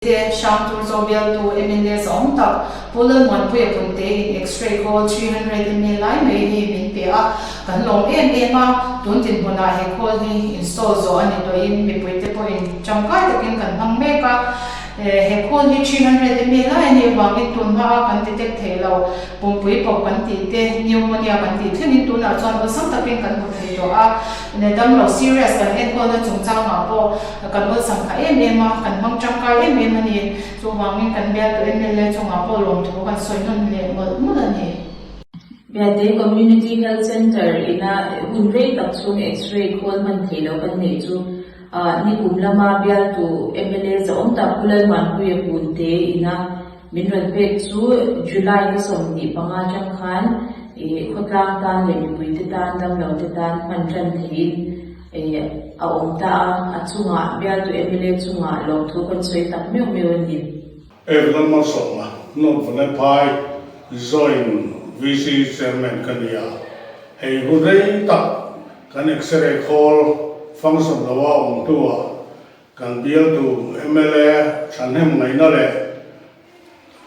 Te Hrangturzo bialtu mla zawng tak Pu Lalmuanpuia Punte in X-ray khawl 300 ml lai mai hi min pe a, kan lawm em em a, tun dinhmunah he khawl hi install zawh a ni tawhin mipuite pawhin tangkai takin kan hmang mek a, he khawl hi 300 ml lai a nih avangin tun hmaa kan detect thei lo pumpui pawp kan tih te, pneumonia kan tih thlengin tunah chuan awlsam takin kan hmu thei tawh a, damlo serious kan enkawlna chungchangah pawh Kan awlsam kha em em a, kan hmang tangkai em em a ni. Chuvangin kan bialtu mla chungah pawh lawmthu kan sawi nawn leh mawlh mawlh a ni. Biate Community Health Centre ina hun rei tak chhung X-ray khawl hman theih loh kan neih chu nikum lama bialtu mla zahawm tak Pu Lalmuanpuia Punte ina min rawn pek chu July ni 25 atang khan khawtlang tan leh mipuite tan damlote tan hman tan theihin a awm ta a, a chungah bialtu mla chungah lawmthu kan sawi tak meuh meuh a ni. Evelyn Malsawma, North Vanlaiphai Joint VC Chairman ka ni a, hei hun rei tak kan X-ray khawl function lo a awm hnuah kan bialtu mla thahnem ngaihna leh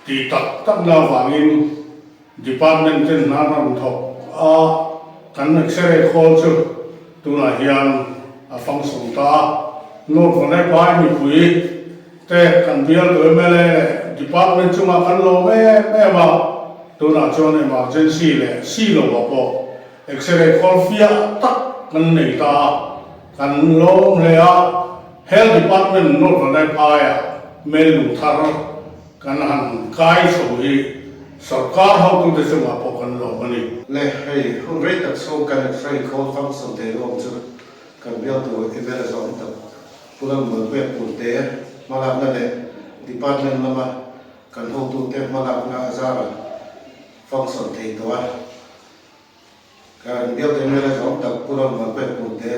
tih tak takna avangin Department ten hna rawn thawk a, kan X-ray khawl chu tunah hian a function ta a. North Vanlaiphai mipui te kan bialtu mla leh department chungah kan lawm em em a, tunah chuan emergency leh si lovah pawh X-ray khawl fiah tak kan nei ta a, kan lawm hle a. Health Department North Vanlaiphaiah mail lung thar Kan han kai chho hi sorkar hotute chungah pawh kan lawm a ni. Le, hei hun rei tak chhung kan X-ray khawl function thei lo ang chu kan bialtu MLA zawng tak Pu Lalmuanpuia Punte hmalakna leh Department lama kan hotute hmalakna a zara function thei tawh a. Kan bialtu MLA zawng tak Pu Lalmuanpuia Punte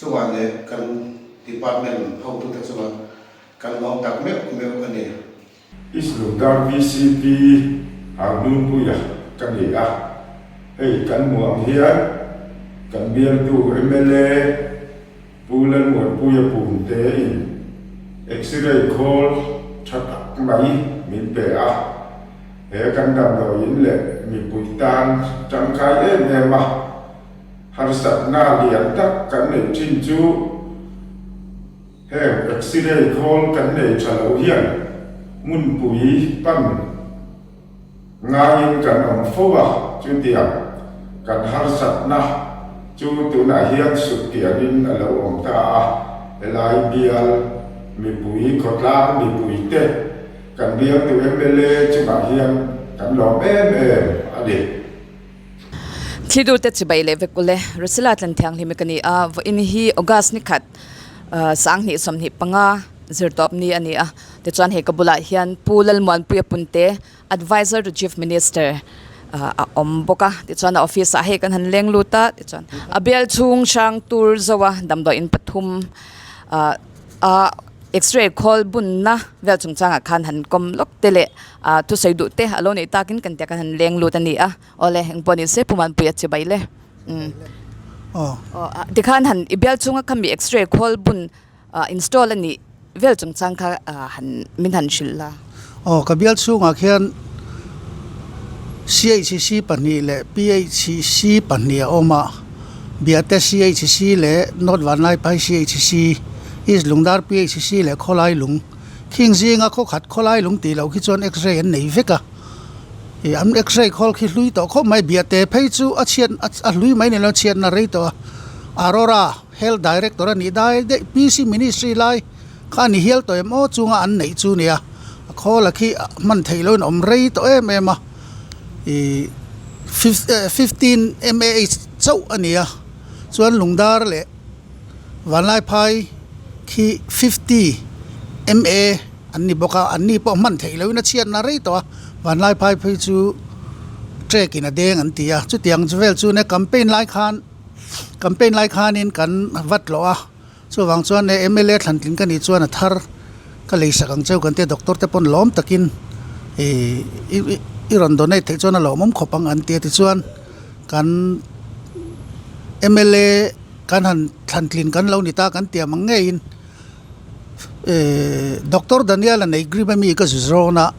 chungah leh kan Department hotute chungah Kan lawm tak meuh meuh a ni. Islutar VCP Harnunpuia ka ni a, hei kan hmuh ang hian kan bialtu mla Pu Lalmuanpuia Punte in X-ray khawl tha tak mai min pe a, he kan damdawiin leh mipui tan tangkai em em a, harsatna lian tak kan neih thin chu Heng X-ray khawl kan nei tha lo hian hmunpui pan ngaiin kan awm fo a, chutiang kan harsatna chu tunah hian suttiangin a lo awm ta a, helai bial mipui khawtlang mipuite kan bialtu mla chungah hian kan lawm em em a ni. Thlidur te chibai leh vek ule. Rusila tlan thianghlim i ka ni a, vawiin hi August ni khat 2025 zirtawp ni a ni a. Tichuan hei ka bulah hian Pu Lalmuanpuia Punte, Adviser to Chief Minister a awm bawk a. Tichuan a office ah hei kan han leng lut a, tichuan a bial chhung hrang tur zo a damdawiin pathum a X-ray khawl bunna vel chungchangah khan han kawm lawk te leh ah thusawi duh te a lo neih takin kan tia khan han leng lut a ni a. Awle engpawh ni se Pu Manpuia che bai le. Umm. Aw. Aw tikhan han i bial chunga khami X-ray khawl bun ah install a nih vel chungchang kha ah han min han hrilh la. Aw ka bial chhungah khian CHC pahnih leh PHC pahnih a awm a, Biate CHC leh North Vanlaiphai CHC, East Lungdar PHC leh Khawlai Lung. Khing zinga khawkhat Khawlai Lung tih loh khi chuan X-ray an nei vek a, ih an X-ray khawl khi hlui tawh khawp mai, Biate phei chu a chhiat a hlui mai ni lo chhiatna rei tawh a, Aurora Health Director a nih dai daih PC Ministry lai kha a ni hial tawh em aw chunga an neih chu nia a khawl a khi hman theih loin a awm rei tawh em em a ih 15 mah chauh a ni a chuan lungdar leh Vanlaiphai khi 50 ma an ni bawk a an ni pawh hman theih loin a chhiatna rei tawh a Vanlaiphai phei chu trek in a deng an ti a chutiang vel chu nia campaign lai khan campaign lai khanin kan vat lawh a. Chuvang chuan e mla thlan tling ka nih chuan a thar ka lei sak ang cheu kan tia doctor te pawn lawm takin ih i rawn donate theih chuan a lawmawm khawp ang an tia tichuan kan mla kan han thlan tlin kan lo ni ta kan tiam ang ngeiin. Doctor Daniel-a nei grip ami ka zu zawn a,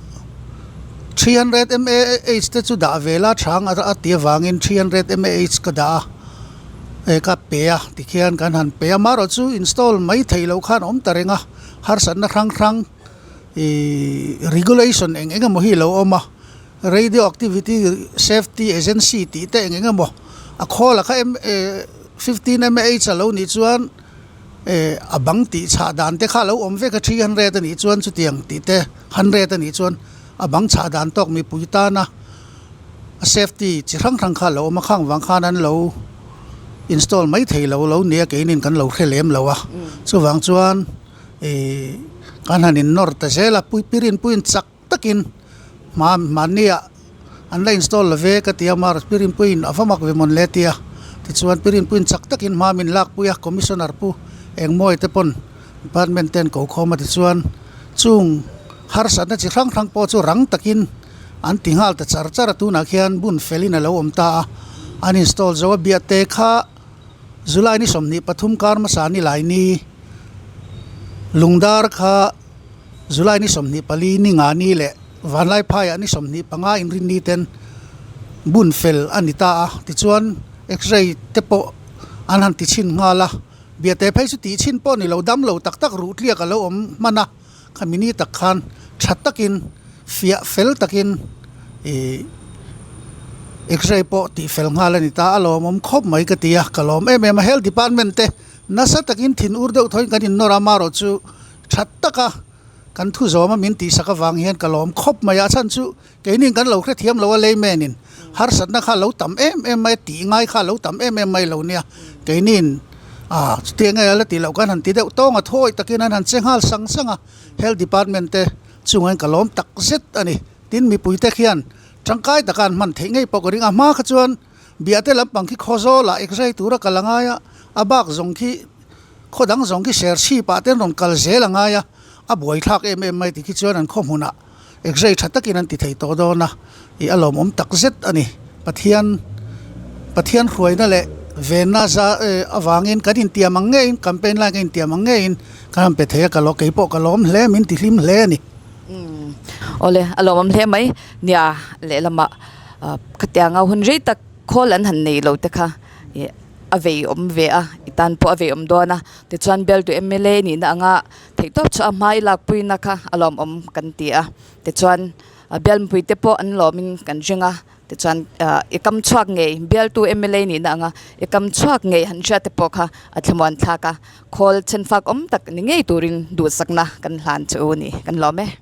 300 mAh te chu dah ve la chhang a ti avangin 300 mAh ka dah a, eh ka pe a tikhian kan han pe a, amaherawh chu install mai theih loh khan a awm ta reng a, harsatna hrang hrang ihh regulation eng eng emaw hi a lo awm a, radio activity safety agency tih te eng eng emaw a khawl a kha 15 mAh a lo nih chuan. Eh a bang tih chhah dan te kha a lo awm vek a, 300 a nih chuan chutiang tih te 100 a nih chuan a bang chhah dan tawk mipui tana a safety chi hrang hrang kha a lo awm a, khang vang khan an lo install mai thei lo lo nia keinin kan lo hre lem lo a, chuvang chuan eh kan han innawr ta zel a, pirin puiin chak takin hma mahnia an la install lo ve ka ti a mar Pirinpuiin a va mak ve mawn le tia tichuan Pirinpuiin chak takin hma min lakpui a commissioner pu Engmawi te pawn department ten ko khawm a tichuan chung harsatna chi hrang hrang pawh chu rang takin an ti nghal ta char char a tunah khian bun felin a lo awm ta a an install zo a biahte kha July ni 23 kar hmasa ni lai ni lungdar kha. July ni 24 ni nga ni leh Vanlai phaiah ni 25 inrinni ten bun fel a ni ta a, tichuan x-ray te pawh an han ti chhin nghal a, biate phei chu tih chhin pawh ni lo dam lo tak tak ruh tliak a lo awm hman a, khami ni tak khan tha takin fiah fel takin ih x-ray pawh tih fel nghal a ni ta a, lawmawm khawp mai ka ti a, ka lawm em em a, health department te nasa takin thin ur deuh thawiin kan innawr a, amaherawh chu. That taka kan thu zawm a min tihsak avang hian ka lawm khawp mai a, a chhan chu keinin kan lo hrethiam lo a layman in harsatna kha a lo tam em em mai a, tih ngai kha a lo tam em em mai lo nia, keinin ah chutiang nge a la tih loh kan han ti deuh tawng a, thawi takin an han che nghal sang sang a, health department te chungah hian ka lawm tak zet a ni, tin mipuite khian tangkai taka an hman theih ngei pawh ka ring a, hma kha chuan biahte lampang khi khawzawlah x-ray tura kal a ngai a, a bak zawng khi. Khaw dang zawng khi ser chhip ah te an rawn kal zel a ngai a, a buai thlak em em mai tikhi chuan an khaw hmunah x-ray tha takin an ti thei tawh dawn a, ih a lawmawm tak zet a ni. Pathian Pathian hruaina leh venna za avangin kan intiam ang ngeiin campaign lai kan intiam ang ngeiin kan han pe thei a, ka lawm keipawh ka lawm hle min ti hlim hle a ni. Umm awle a lawmawm hle mai nia lehlamah khatianga hun rei tak khawl an han nei lo te kha ih a vei awm ve a i tan pawh a vei awm dawn a tichuan bialtu mla nihna anga theihtawp chu a hma i lakpuina kha a lawmawm kan ti a tichuan bial mipui te pawh an lawmin kan ring a tichuan ah i kam chhuak ngei bialtu mla nihna anga i kam chhuak ngei han hriat te pawh kha a thlamuan thlak a khawl chhenfak awm tak ni ngei turin duhsakna kan hlan che u a ni kan lawm e.